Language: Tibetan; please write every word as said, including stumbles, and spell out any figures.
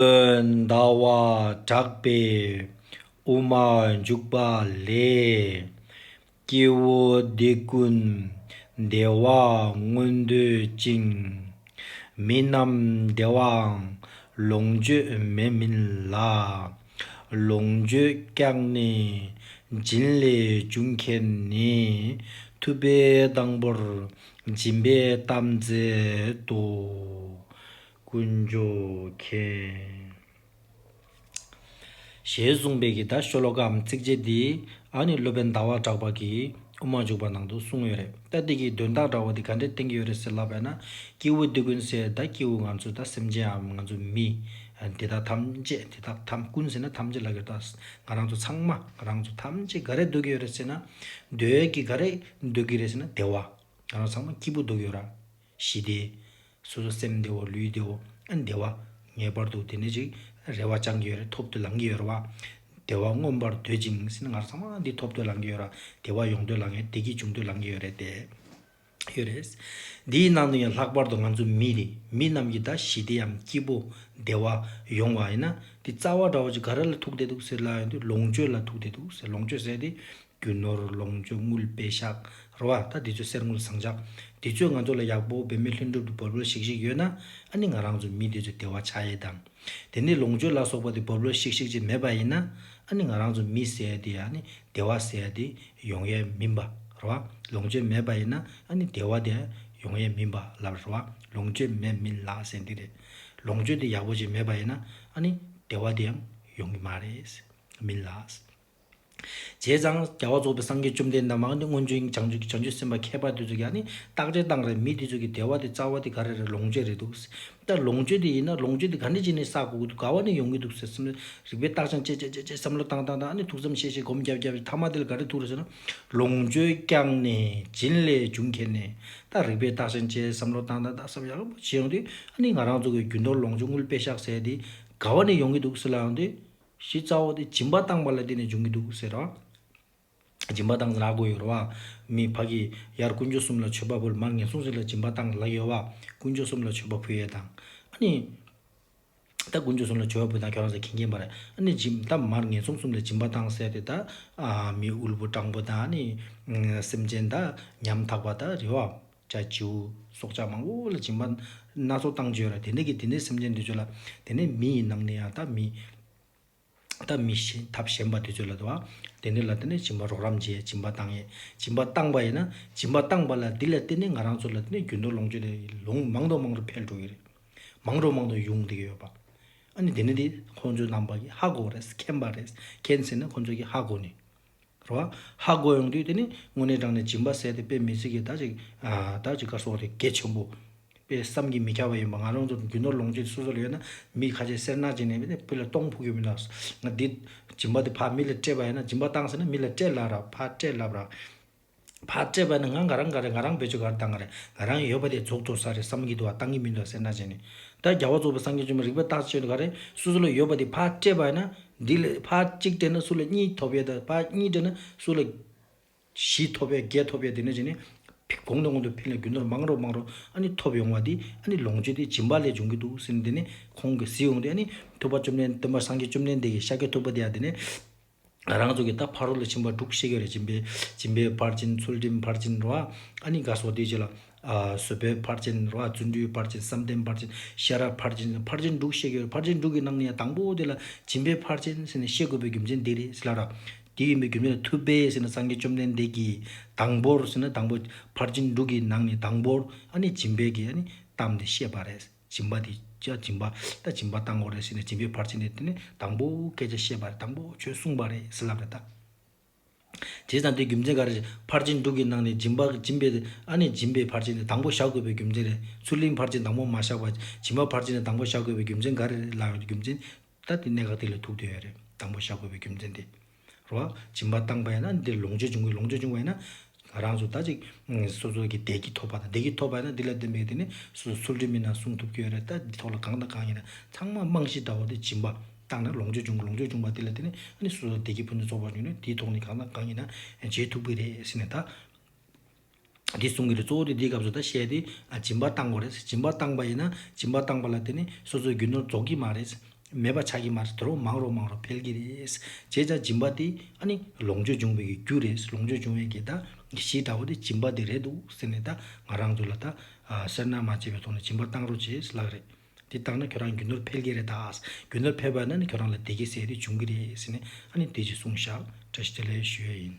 ཟླ་བ་གྲགས་པས་དབུ་མ་འཇུག་པ་ལས། སྐྱེ་བོ་སྡེ་ཀུན་བདེ་བ་མངོན་འདོད་ཅིང་། མི་རྣམས་བདེ་བའང་ལོངས་སྤྱོད་མེད་མིན་ལ། ལོངས་སྤྱོད་ཀྱང་ནི་སྦྱིན་ལས་འབྱུང་མཁྱེན་ནས། ཐུབ་པས་དང་པོར་སྦྱིན་པའི་གཏམ་མཛད་དོ། དཀོན་མཆོག་མཁྱེན། ཞེས་གསུངས་པའི་གི་ད་ཤོ་ལོ་ཀའམ་ཚིགས་བཅད་འདི་ཨ་ནི་སློབ་དཔོན་ཟླ་བ་གྲགས་པ་གིས་དབུ་མ་འཇུག་པ་ནང་དུ་གསུངས་ཡོད་རེད། ད་འདི་གི་དོན་དག་འདྲ་བོ་འདི་ག་འདྲས་བསྟན་གྱི་ཡོད་རེད་ཟེར་ལབ་པ་ཡིན་ན། སྐྱེ་བོ་སྡེ་ཀུན་ཟེར་ད་སྐྱེ་བོ་ང་ཚོ་ད་སེམས་ཅན་འམ་ང་ཚོ་མི་འདི་དག་ཐམས་ཅད་འདི་དག་ཐམས་ཀུན་ཟེར་ན་ཐམས་ཅད་ལབ་ཀྱི་རེད། ད་ང་རང་ཚོ་ཚང་མ་ང་རང་ཚོ་ཐམས་ཅད་ག་རེ་འདོད་ཀྱི་ཡོད་རེད་ཟེར་ན། འདོད་ཀྱི་ག་རེ་འདོད་ཀྱི་རེད་ཟེར་ན་བདེ་བ། ང་རང་ཚང་མ་སྐྱིད་པོ་འདོད་ཀྱི་ཡོད་ར། ཞི་བདེ། སོ་སོ་སེམས་བདེ་བོ་ལུས་བདེ་བོ། ཨ་བདེ་བ། ངེས་པར་དུ་དེ་འདྲ་ཅིག་རེ་བ་བཅང་གི་ཡོད་རེད། ཐོབ་ཏུ་ལང་གི་ཡོད་རེད་བ། བདེ་བ་མངོན་པར་འདོད་ཅིང་ཟེར་ན་ང་རང་ཚང་མ་འདི་ཐོབ་ཏུ་ལང་གི་ཡོད་ར། བདེ་བ་ཡོང་དུ་ལང་གི་བདེ་སྐྱིད་འབྱུང་དུ་ལང་གི་ཡོད་རེད་དེ། ཡོད་རེད། འདིའི་ནང་དུ་ཡང་ལྷག་པར་དུ་ང་ཚོ་མི་རེད། མི་རྣམས་ཀྱི་ད་ཞི་བདེའམ་སྐྱིད་པོ་བདེ་བ་ཡོང་བ་ཡིན་ན། འདི་རྩ་བ་འདྲ་བོ་ཅིག་ག་རེ་ལ་ཐུག་བསྡད་འདུག་ཟེར་ལབ་ཡོང་དུས་ལོངས་སྤྱོད་ལ་ཐུག་བསྡད་འདུག་ཟེར། ལོངས་སྤྱོད་ཟེར་དེ། རྒྱུ་ནོར་ལོངས་སྤྱོད་དངུལ་པེ་ཤག་རེད་བ། ད་འདི་ཚོ་གསེར་དངུལ་ཟངས་ལྕགས། འདི་ཚོས་ང་ཚོ་ལ་ཡག་པོ་འབད་མེད་ལྷུན་གྲུབ་ཏུ་འབོལ་འབོལ་ཞིག་ཞིག་ཡོད་ན། ཨ་ནི་ང་རང་ཚོ་མི་འདི་ཚོ་བདེ་བ་ཆགས་ཡས་དང་། དེ་ནས་ལོངས་སྤྱོད་ལ་སོགས་པ་དེ་འབོལ་འབོལ་ཞིག་ཞིག་ཅིག་མེད་པ་ཡིན་ན། ཨ་ནི་ང་རང་ཚོ་མི་ཟེར་ཡས་དེ་ཨ་ནི་བདེ་བ་ཟེར་ཡས་དེ་ཡོང་ཡས་མིན་པ་རེད་བ། ལོངས་སྤྱོད་མེད་པ་ཡིན་ན་ཨ་ནི་བདེ་བ་དེ་ཡོང་ཡས་མིན་པ་ལབ་རེད་བ། ལོངས་སྤྱོད་མེད་མིན་ལ་ཟེར་འདི་རེད། ལོངས་སྤྱོད་དེ་ཡག་པོ་ཅིག་མེད་པ་ཡིན་ན་ཨ་ནི་བདེ་བ་དེ་ཡང་ཡོང་གི་མ་རེད། མིན་ལ། བྱས་ཙང་རྒྱལ་བ་རྫོགས་པའི་སངས་རྒྱས་བཅོམ་ལྡན་འདས་མ་ནི་སྔོན་བྱོན་བྱང་ཆུབ་བྱང་ཆུབ་སེམས་དཔའ་མཁས་པ་དེ་ཚོ་གིས་ཨ་ནི་བརྟག་དཔྱད་བཏང་རེད། མི་དེ་ཚོ་གི་བདེ་བ་དེ་རྩ་བ་དེ་ག་རེ་རེད། ལོངས་སྤྱོད་རེད་འདུག། ད་ལོངས་སྤྱོད་དེ་ཡིན་ན་ལོངས་སྤྱོད་དེ་ག་འདྲ་བྱས་ནས་བསགས་དགོས་ཀྱི་འདུག། ག་བ་ནས་ཡོང་གི་འདུག་ཟེར་སེམས་རིག་པའི་བརྟག་དཔྱད་བྱས་བྱས་བྱས་བྱས་བསམ་བློ་བཏང་བཏང་བཏང་ཨ་ནི་ཐུགས་བསམ་བཞེས་བཞེས་སྒོམ་རྒྱབ་རྒྱབ་མཐའ་མ་དེ་ལ་ག་རེ་ཐུག་རེད་ཟེར་ན། ལོངས་སྤྱོད་ཀྱང་ནི་སྦྱིན་ལས་འབྱུང་མཁྱེན་ནས། ད་རིག་པའི་བརྟག་དཔྱད་བྱས་བསམ་བློ་བཏང་བཏང་བསམ་ཡག་པོ་བྱས་ཡོང་དུས་ཨ་ནི་ང་རང་ཚོ་གི་རྒྱུ་ནོར་ལོངས་སྤྱོད་དངུལ་པེ་ཤག་ཟེར་དེ་ག་བ་ནས་ཡོང་གི་འདུག་ཟེར་ལབ་ཡོང་དུས། གཞི་རྩ་བོ་དེ་སྦྱིན་པ་བཏང་བ་ལ་བརྟེན་ནས་འབྱུང་གི་འདུག་ཟེར་རོ། སྦྱིན་པ་བཏང་ཟེར་ལབ་དགོས་ཡོད་རེད་བ། མི་ཕ་གི་ཡར་དཀོན་མཆོག་གསུམ་ལ་མཆོད་པ་ཕུལ། མར་ངན་སོང་གསུམ་ལ་སྦྱིན་པ་བཏང་ལབ་ཡོད་བ། དཀོན་མཆོག་གསུམ་ལ་མཆོད་པ་ཕུལ་ཡས་དང་། ཨ་ནི། ད་དཀོན་མཆོག་གསུམ་ལ་མཆོད་པ་ཕུལ་དང་ཁྱོད་རང་ཚོ་མཁྱེན་མཁྱེན་པ་རེད། ཨ་ནི་སྦྱིན་ད་མར་ངན་སོང་གསུམ་ལ་སྦྱིན་པ་བཏང་ཟེར་དེ་ད། ཨ་མི་དབུལ་པོ་སྤྲང་པོ་དང་ཨ་ནི། སེམས་ཅན་ད་ཉམ་ཐག་པ་ད་རེད་བ། བྱ་བྱིའུ་སྲོག་ཆགས་མང་པོ་ལ་སྦྱིན་པ་སྣ་ཚོགས་བཏང་བྱས་ཡོད་རེད། དེ་འདྲ་གི་དེ་འདྲའི་སེམས་ཅན་དེ་ཚོ་ལ་དེ་ནས་མི་ཡི་ནང་ནས་ཡང་ད་མི། ད་མི་གཞན་ཐབས་གཞན་པ་དེ་ཚོ་ལ་དུ་བ། དེ་འདྲ་ལ་དེ་ནས་སྦྱིན་པ་རོགས་རམ་བྱས་སྦྱིན་པ་བཏང་ཡས། སྦྱིན་པ་བཏང་པ་ཡིན་ན་སྦྱིན་པ་བཏང་པ་ལ་འདི་ལ་བརྟེན་ནས་ང་རང་ཚོ་ལ་དེ་ནས་རྒྱུ་ནོར་ལོངས་སྤྱོད་དེ་ལོངས་མང་དུ་མང་དུ་འཕེལ་འགྲོ་གི་རེད། མང་དུ་མང་དུ་ཡོང་བསྡད་ཀྱི་ཡོད་པ། ཨ་ནི་དེ་ནས་དེ་ཁོང་ཚོའི་རྣམ་པ་གིས་ཧ་གོ་རེད། མཁྱེན་པ་རེད། མཁྱེན་ཟེར་ན་ཁོང་ཚོ་གིས་ཧ་གོ་ནས། རོ། ཧ་གོ་ཡོང་དུས་དེ་ནི་དངོས་གནས་དྲང་གནས་སྦྱིན་པ་ཟེར་དེ་དཔེ་མི་སྲིད་ཀྱི་ད་ཅིག་ཨ་ད་ཅིག་ག་སོགས་དེ་གལ་ཆེན་པོ། དཔེ་བསམ་གྱིས་མི་ཁྱབ་པ་ཡིན་པ། ང་རང་ཚོ་རྒྱུ་ནོར་ལོངས་སྤྱོད་སོ་སོ་ལ་ཡོད་ན་མི་ཁ་ཤས་སེར་སྣ་བྱས་ནས་དཔེ་ལ་སྟོང་ཕུག་གི་མི་འདུག། ང་འདི་སྦྱིན་པ་དེ་ཕར་མི་ལ་སྤྲད་པ་ཡིན་ན་སྦྱིན་པ་བཏང་ཟེར་ན་མི་ལ་སྤྲད་ལབ་ར་ཕར་སྤྲད་ལབ་ར། ཕར་སྤྲད་པ་ཡིན་ན་ང་ང་རང་ག་རེ་ང་རང་བེད་སྤྱོད་ག་རེ་བཏང་ག་རེ་ང་རང་ཡོད་པ་དེ་རྫོགས་འགྲོ་ས་རེད་བསམ་གྱི་འདུག་བ། བཏང་གི་མི་འདུག་སེར་སྣ་བྱས་ནས། ད་རྒྱལ་བ་རྫོགས་པའི་སངས་རྒྱས་བཅོམ་ལྡན་རིག་པའི་རྟགས་ཆོས་ནི་ག་རེ་སོ་སོ་ལ་ཡོད་པ་དེ་ཕར་སྤྲད་པ་ཡིན་ན། འདི་ལས་ཕར་གཅིག་སྤྲད་ན་སུ་ལ་གཉིས་ཐོབ་ཡས་དང་ཕར་གཉིས་སྤྲད་ན་སུ་ལ་བཞི་ཐོབ་ཡས་བརྒྱད་ཐོབ་ཡས་དེ་འདྲ་བྱས་ནས་གོང་དུ་གོང་དུ་འཕེལ་ནས་རྒྱུ་ནོར་མང་རུ་མང་རུ་ཨ་ནི་ཐོབ་ཡོང་བ་དེ་ཨ་ནི་ལོངས་སྤྱོད་དེ་སྦྱིན་པ་ལས་འབྱུང་གི་འདུག་ཟེར་ནས་དེ་ནས་ཁོང་གིས་གཟིགས་ཡོང་དུས་ཨ་ནི་ཐུབ་པ་བཅོམ་ལྡན་སྟོན་པ་སངས་རྒྱས་བཅོམ་ལྡན་འདས་ཀྱི་ཤཱཀྱ་ཐུབ་པ་དེ་ཡང་དེ་ནས་ང་རང་ཚོ་གི་ད་ཕ་རོལ་ལ་ཕྱིན་པ་དྲུག་བཤད་ཀྱི་ཡོད་རེད། སྦྱིན་པའི་སྦྱིན་པའི་ཕར་ཕྱིན། ཚུལ་ཁྲིམས་ཕར་ཕྱིན་རོ། ཨ་ནི་ག་སོགས་དེ་རྗེས་ལ། ཨ་བཟོད་པའི་ཕར་ཕྱིན་རོ། བརྩོན་འགྲུས་ཕར་ཕྱིན། བསམ་གཏན་ཕར་ཕྱིན། ཤེས་རབ་ཕར་ཕྱིན། ཕར་ཕྱིན་དྲུག་བཤད་ཀྱི་ཡོད། ཕར་ཕྱིན་དྲུག་གི་ནང་ནས་ཡང་དང་པོ་དེ་ལ་སྦྱིན་པའི་ཕར་ཕྱིན་ཟེར་ནས་བཤད་དགོས་པའི་རྒྱུ་མཚན་དེ་རེད་ཟེར་ལབ་ར། དེ་ཡིན་པའི་རྒྱུ་མཚན་ལ་ཐུབ་པས་ཟེར་ན་སངས་རྒྱས་བཅོམ་ལྡན་འདས་ཀྱིས་དང་པོར་ཟེར་ན་དང་པོ་ཕར་ཕྱིན་དྲུག་གི་ནང་ནས་དང་པོར་ཨ་ནི་སྦྱིན་པའི་གི་ཨ་ནི་གཏམ་དེ་བཤད་པ་རེད། སྦྱིན་པ་དེ་ཅག་སྦྱིན་པ་ད་སྦྱིན་པ་བཏང་དགོས་རེད་ཟེར་ནས་སྦྱིན་པའི་ཕར་ཕྱིན་དེ་དེ་ནི་དང་པོ་སྐད་ཆ་བཤད་པ་རེད། དང་པོ་ཆོས་གསུངས་པ་རེད་ཟེར་ལབ་རེད་ད། བྱས་ཙང་དེ་རྒྱུ་མཚན་ག་རེ་རེད། ཕར་ཕྱིན་དྲུག་གི་ནང་ནས་སྦྱིན་པ་སྦྱིན་པའི་ཨ་ནི་སྦྱིན་པའི་ཕར་ཕྱིན་དེ་དང་པོ་བཞག་དགོས་པའི་རྒྱུ་མཚན་རེད། ཚུལ་ཁྲིམས་ཕར་ཕྱིན་དང་པོ་མ་བཞག་པ་སྦྱིན་པ་ཕར་ཕྱིན་དེ་དང་པོ་བཞག་དགོས་པའི་རྒྱུ་མཚན་ག་རེ་རེད་ལབ་ཡོང་དུས་རྒྱུ་མཚན་ད་དེ་གནད་འགག་དེ་ལ་ཐུག་བསྡད་ཡོད་རེད། དང་པོ་བཞག་དགོས་པའི་རྒྱུ་མཚན་དེ། རོ། སྦྱིན་པ་བཏང་པ་ཡིན་ན་འདིར་ལོངས་སྤྱོད་འབྱུང་གི། ལོངས་སྤྱོད་འབྱུང་བ་ཡིན་ན། ང་རང་ཚོ་ད་ཅིག་སོ་སོ་གི་བདེ་སྐྱིད་ཐོབ་པ་དང་། བདེ་སྐྱིད་ཐོབ་པ་ཡིན་ན་འདི་ལ་བརྟེན་པའི་དེ་ནི་སོ་སོ་ཚུལ་ཁྲིམས་མི་སྣ་སྲུང་ཐུབ་ཀྱི་ཡོད་རེད། ད་འདི་ཐོག་ལ་གང་དང་གང་ཡིན་ན་ཚང་མ་རྨང་གཞི་འདྲ་བོ་དེ་སྦྱིན་པ་བཏང་ན་ལོངས་སྤྱོད་འབྱུང་གི། ལོངས་སྤྱོད་འབྱུང་བ་དེ་ལ་བརྟེན་ནས་ཨ་ནི་སོ་སོ་བདེ་སྐྱིད་ཕུན་སུམ་ཚོགས་པ་འབྱུང་ནས་དེའི་ཐོག་ནས་གང་དང་གང་ཡིན་ན་བྱེད་ཐུབ་ཀྱི་རེད་ཟེར་ནས་ད། འདི་གསུང་གི་རེད། གཙོ་བོ་དེ་འདིའི་སྐབས་སུ་ད་བཤད་དེ་ཨ་སྦྱིན་པ་བཏང་དགོས་རེད། སྦྱིན་པ་བཏང་པ་ཡིན་ན་སྦྱིན་པ་བཏང་པ་ལ་བརྟེན་ནས་སོ་སོའི་རྒྱུ་ནོར་རྫོགས་ཀྱི་མ་རེད། མེད་པ་ཆགས་ཀྱི་མ་རེད། དོ་རུང་མང་རུ་མང་རུ་འཕེལ་གྱི་རེད། བྱས་ཙང་སྦྱིན་པ་དེ་ཨ་ནི་ལོངས་སྤྱོད་འབྱུང་བའི་གི་རྒྱུ་རེད། ལོངས་སྤྱོད་འབྱུང་བའི་གི་ད་གཞི་འདྲ་བོ་དེ་སྦྱིན་པ་དེ་རེད་འདུག་ཟེར་ནས། ད་ང་རང་ཚོ་ལ་ད་ཨ་སེར་སྣ་མ་བྱེད་པའི་ཐོག་ནས་སྦྱིན་པ་བཏང་རོགས་བྱེད་ལབ་རེད། དེ་བཏང་ན་ཁྱོད་རང་རྒྱུ་ནོར་འཕེལ་གྱི་རེད། ད་རྒྱུ་ནོར་འཕེལ་བ་ན་ནི་ཁྱོད་རང་ལ་བདེ་སྐྱིད་ཟེར་དེ་འབྱུང་གི་རེད་ཟེར་ནས་ཨ་ནི་དེ་ཅིག་གསུངས་ཤག། བཀྲ་ཤིས་བདེ་ལེགས་ཞུ་ཡས་ཡིན།